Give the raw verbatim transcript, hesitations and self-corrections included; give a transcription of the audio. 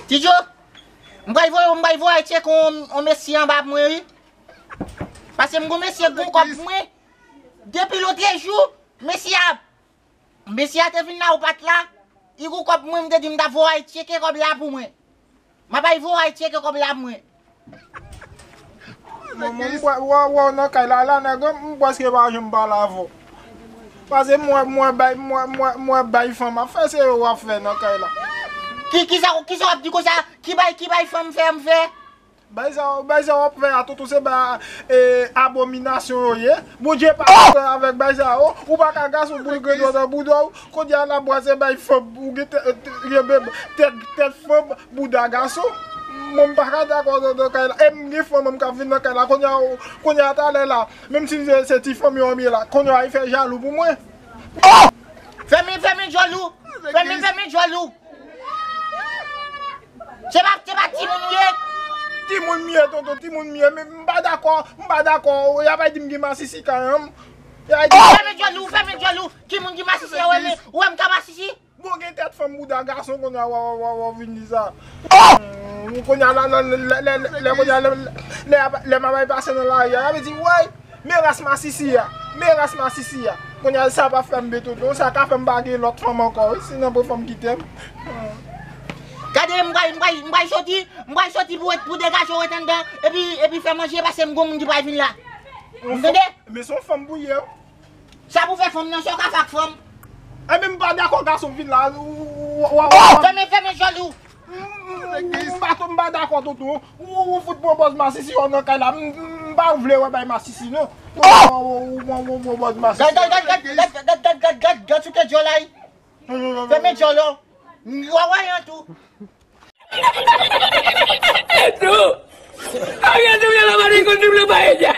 Ti Djo, m pral voye, m pral voye tcheke yon, yon mesye anba pou mwen, wi. Paske m gon mesye k gon kòb pou mwen. Depi lotrejou, mesye a, mesye a te vin la ou pa t la, li gon kòb pou mwen, m te di m t ap voye tcheke kòb la pou mwen. M ap al voye tcheke kòb la pou mwen. Mwen, mwen, mwen, wè, wè w nan kay la, la, nèg, m prèske pa janm pale avè w. Paske mwen, mwen bay, mwen, mwen, mwen bay fanm ap fè, se yo w ap fè nan kay la. Ki, kisa, kisa w ap di konsa? Ki bay, ki bay fanm fè, m fè? Bay sa, bay sa w ap fè a, tonton, se bay, e, abominasyon yo ye. Bondye pa dakò avèk bay sa yo. Ou pa ka gason pou l gen dwòt nan bouda w. Kounye a la bwase bay fanm, ou gen tèt, tèt, tèt fanm, bouda gason. Mwen, m pa ka dakò nan, nan kay la. E m gen fanm, m ka vin nan kay la. Kounye a, kounye a talè la, menm si se, se ti fanmi w m ye la, kounye a, li fè jalou pou mwen. Fèmen, fèmen djòl ou! Fèmen, fèmen djòl ou! Se pa, se pa timoun ou ye? Timoun m ye, tonton, timoun m ye. Men m pa dakò, m pa dakò. Y ap di m gen masisi kay an. Y ap di. Fèmen djòl ou, fèmen djòl ou! Ki moun ki masisi a, ou wè m ka masisi? Bon, gen tèt fanm bouda gason kounye a, w a, w a, w a, w a vin di sa. Kounye a, la, la, lè, lè, lè, kounye a, lè, lè, lè, lè m ap pase nan lari a, y ap di, woy, men ras masisi a, men ras masisi a. Kounye a, sa pa fè m byen, tonton, sa ka fè m pa gen lòt fanm ankò, wi, si nan pou fanm kite m. Gade, m pral, m pral, m pral soti, m pral soti pou, pou degaje w ret anndan, epi, epi fè manje, paske m gon moun ki pral vin la. Ou tande? Men se yon fanm pou ye, wi. Sa pou fè fanm nan, sa w ka fè ak fanm? Ebyen, m pa dakò gason vin la. W, w, w, w, w. Fèmen, fèmen djòl ou! M pa, m pa dakò, tonton. Ou, ou fout pran pòz masisi w nan kay la. M, m pa vle wè bay masisi, non. Ou, ou, ou, ou, ou pran pòz masisi. Gad, gad, gad, gad, gad, gad, gad, gad, gad, gad, sou tèt djòl la, wi. Fèmen djòl ou. M wawayan tou. Tou! Arete w nan la mari konn nou pa ede.